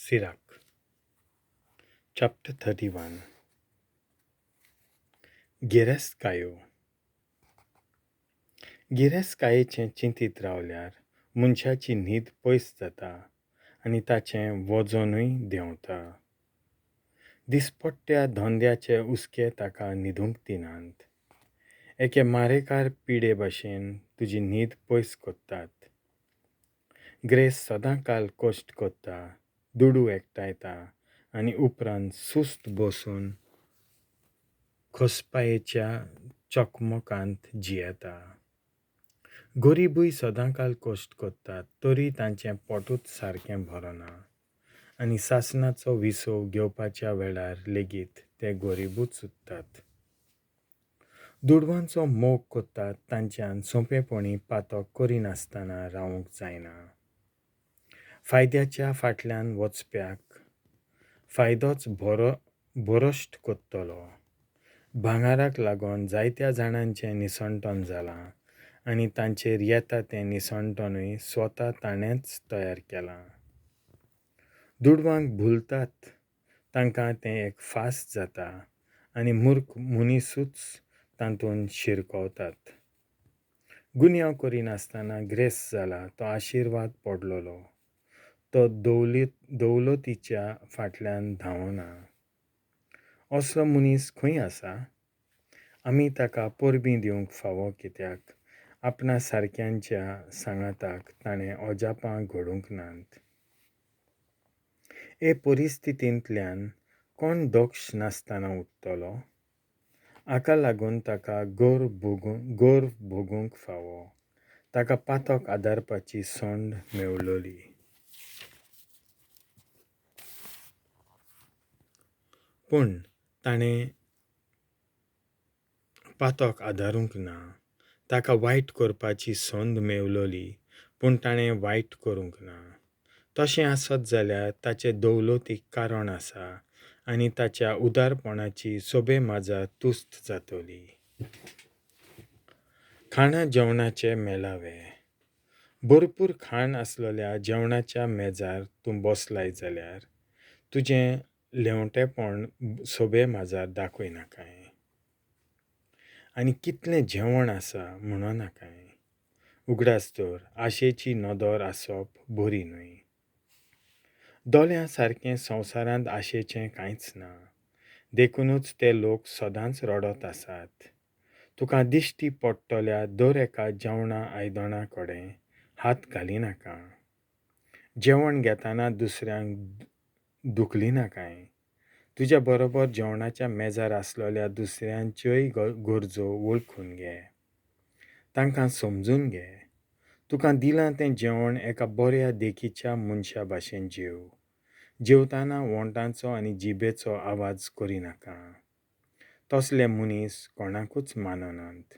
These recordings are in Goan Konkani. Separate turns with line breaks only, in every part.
Sirach, chapter 31. गिरेस्तकायो. गिरेस्तकायेचें चिंतीत रावल्यार मनशाची न्हीद पयस जाता आनी ताचें वजनूय देंवता. दिसपट्ट्या धंद्याचे हुस्के ताका न्हिदूंक दिनात. एके मारेकार पिडे भशेन तुजी न्हीद पयस करतात. ग्रेस्त सदांकाल कश्ट करता, दुडू एकठांयता आनी उपरांत सुस्त बसून खोसपायेच्या चकमकांत जियेता. गरिबूय सदांकाल कश्ट करतात तरी तांचें पोटूच सारकें भरना आनी सासणाचो विसव घेवपाच्या वेळार लेगीत ते गरिबूच उरतात. दुडवांचो मोग करतात तांच्यान सोंपेपणी पातक करिनासतना रावंक जायना. फायद्याच्या फाटल्यान वचप्याक फायदोच भरश्ट करतलो. भांगराक लागून जायत्या जाणांचें निसणटन जालां आनी तांचेर येता तें निसणटनूय स्वता ताणेंच तयार केलां. दुडवांक भुलतात तांकां तें एक फास जाता आनी मूर्ख मनिसूच तातूंत शिरकवतात. गुन्यांव करिनासतना ग्रेस्त जाला तो आशिर्वाद पडलेलो. तो दौलतीच्या फाटल्यान धांवना. असलो मनीस खंय आसा? आमी ताका परबीं दिवंक फावो कित्याक आपणा सारक्यांच्या सांगाताक ताणें अजापां घडूंक नात. हे परिस्थितींतल्यान कोण दक्ष नासतना उरतलो? हाका लागून ताका गर्व भोगूंक फावो. ताका पातक आदारपाची संद मेवलोली. पूण ताणें पातक आदारूंक ना. ताका वायट करपाची संद मेवलोली पूण ताणें वायट करूंक ना. तशें आसत जाल्यार ताचे दौलतीक कारण आसा आनी ताच्या उदारपणाची सोबे माजार तुस्त जातली. खाणा जेवणाचे मेळावे. भरपूर खाण आसलेल्या जेवणाच्या मेजार तूं बसलाय जाल्यार तुजें ल्हेंवटेपण सोबे माजार दाखय नाकाय आनी कितलें जेवण आसा म्हणो नाकाय. उगडास दवर, आशेची नदर आसप बरी न्हय. दोळ्यां सारकें संवसारांत आशेचें कांयच ना. देखुनूच ते लोक सदांच रडत आसात. तुका दिश्टी पडटल्या दर एका जेवणा आयदणा कडेन हात घालिनाका. जेवण घेतना दुसऱ्यांक दुखलिनाकाय. तुज्या बरोबर जेवणाच्या मेजार आसलेल्या दुसऱ्यांच्योय गरजो वळखून घे. तांकां समजून घे. तुका दिलां तें जेवण एका बऱ्या देखीच्या मनशा भाशेन जेव. जेवतना ओंठांचो आनी जिबेचो आवाज करिनाका. तसले मनीस कोणाकूच माननात.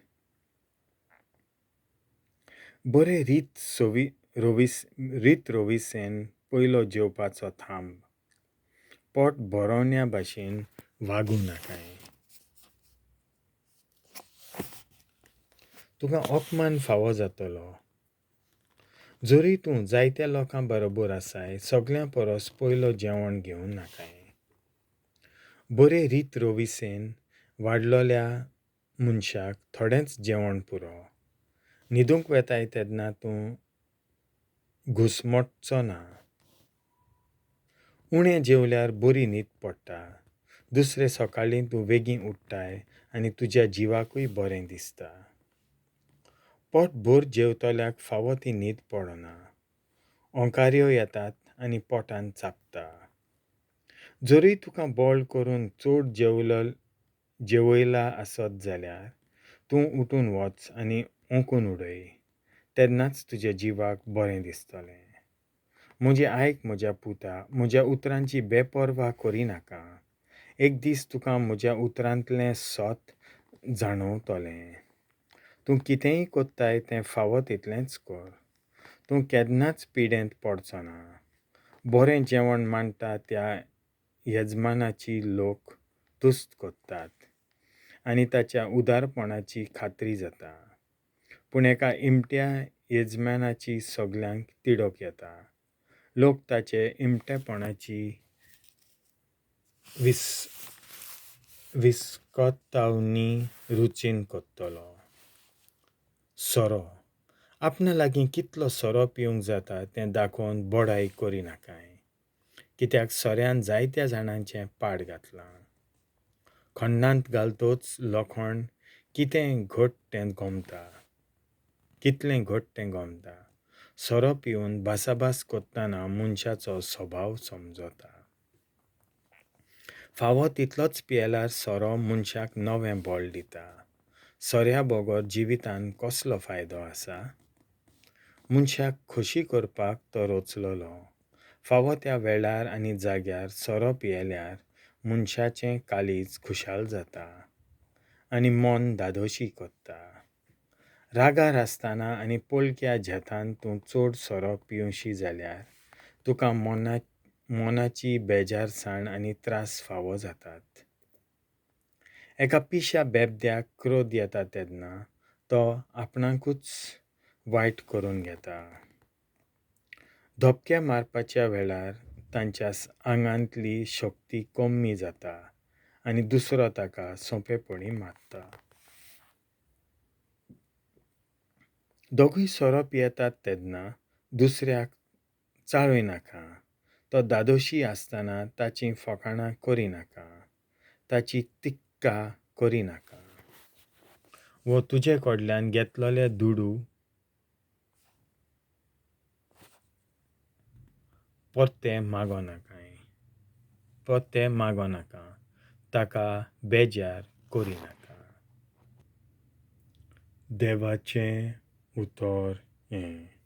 बरे रीत रविसेन पयलो जेवपाचो थांब. पोट भरोवण्या भाशेन वागूं नाकाय. तुका अपमान फावो जातलो. जरी तूं जायत्या लोकां बरोबर आसाय सगळ्यां परस पयलो जेवण घेवं नाकाय. बरे रीत रविसेन वाडलोल्या मनशाक थोडेंच जेवण पुरो. न्हिदूंक वेताय तेन्ना तूं घुस्मटचो ना. उणें जेवल्यार बरी न्हीद पडटा. दुसरे सकाळीं तूं वेगीं उठ्ठाय आनी तुज्या जिवाकूय बरें दिसता. पोटभर जेवतल्याक फावो ती न्हीद पडना. ओंकाऱ्यो येतात आनी पोटान चाबता. जरूय तुका बळ करून चड जेवयला आसत जाल्यार तूं उठून वच आनी ओंकून उडय. तेन्नाच तुज्या जिवाक बरें दिसतलें. म्हजें आयक म्हज्या पुता, म्हज्या उतरांची बेपर्वा करिनाका. एक दीस तुका म्हज्या उतरांतलें सत जाणवतलें. तूं कितेंय कोत्ताय तें फावो तितलेंच कर. तूं केन्नाच पिडेंत पडचो ना. बरें जेवण मांडटा त्या येजमानाची लोक तुस्त करतात आनी ताच्या उदारपणाची खात्री जाता. पूण एका इमट्या येजमानाची सगल्यांक तिडक येता. लोक ताचे इमटेपणाची विस्कटावणी रुचीन करतलो. सोरो. आपणा लागीं कितलो सोरो पिवंक जाता तें दाखोवन बडाय करिनाकाय, कित्याक सोऱ्यान जायत्या जाणांचें पाड घातलां. खण्णांत घालतच लोखण कितें घट तें गोमता, कितलें घट तें गोमता. सोरो पिवन भासाभास करतना मनशाचो स्वभाव समजता. फावो तितलोच पियेल्यार सोरो मनशाक नवें बळ दिता. सोऱ्या बगर जिवितान कसलो फायदो आसा? मनशाक खोशी करपाक तो रचलोलो. फावो त्या वेळार आनी जाग्यार सोरो पियेल्यार मनशाचें काळीज खुशाल जाता आनी मन धादोशी करता. रागार आसतना आनी पोलक्या झेतान तूं चड सोरो पिवशी जाल्यार तुका मनाची बेजारसाण आनी त्रास फावो जातात. एका पिश्या बेबद्याक क्रोध येता तेन्ना तो आपणाकूच वायट करून घेता. धपके मारपाच्या वेळार तांच्या आंगांतली शक्ती कमी जाता आनी दुसरो ताका सोंपेपणी मारता. दोगूय सोरो पियेतात तेन्ना दुसऱ्याक चाळयनाका. तो धादोशी आसतना ताचीं फकाणां करिनाका, ताची टिका करिनाका. वो तुजे कडल्यान घेतलेले दुडू परते मागोनाकाय, परते मागोनाका, ताका बेजार करिनाका. देवाचें उतर हें.